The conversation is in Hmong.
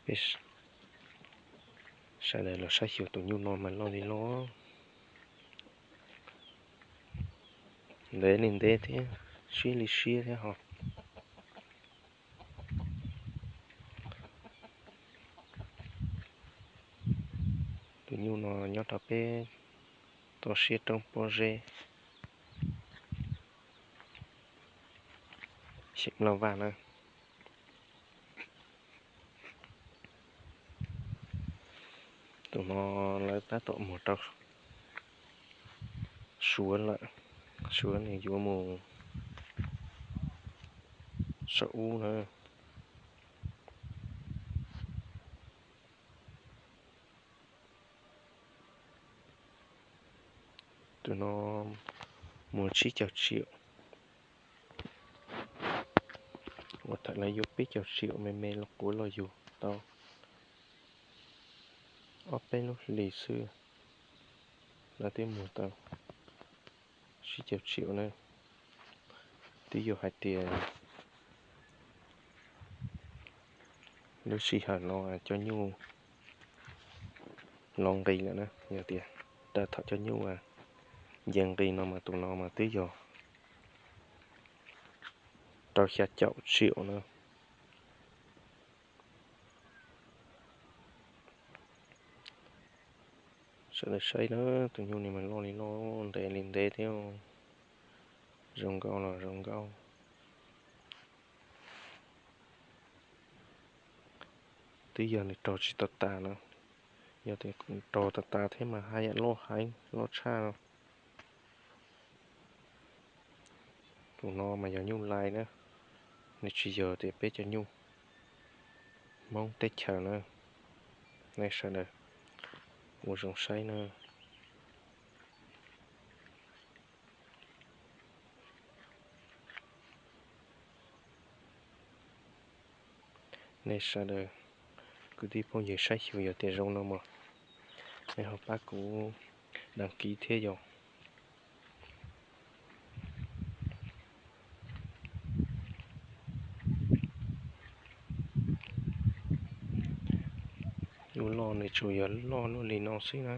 Peb sawv daws los saib xyuas tus nyuj no mas loj li loj, ntev li ntev thiab siab li siab thiab ho. Tus nyuj no nyob rau peb toj siab roob pob zeb xeem Nplaj Vaj na. Tus no lawv tab tom mus rau Suav lawm, Suav nws yuav mus saum ub na. Tus no muag tsib caug tsiaum, uas thaum lawv yuav peb caug tsiaum me me los quav los yug tau ob peb lub hlis xwb, lawv twb muag tau tsib caug tsiaum na. Twb yog hais tias lub sij hawm no cov nyuj los nqis lawm na, yog tias tag thaum cov nyuj nce nqis no mas tus no mas twb yog rau xya caum tsiaum na. Sawv daws saib na, tus nyuj ni mas loj li loj, ntev li ntev thiab, zoo nkauj los zoo nkauj. Twb yog nws raug tsis tau tas na, yog tias raug tas tas thiab mas haj yam loj heev loj tshaj no. Tus no mas yog nyuj lais na, nws tsis yog tias peb cov nyuj Hmoob teb chaws na. Nej sawv daws ua zoo saib na. Nej sawv daws kwv tij phooj ywg saib xyuas yog tias zoo no mas nej ho pab kuv đăng ký thiab yog. Lub loj nws tsuas yog loj luaj li no xwb na.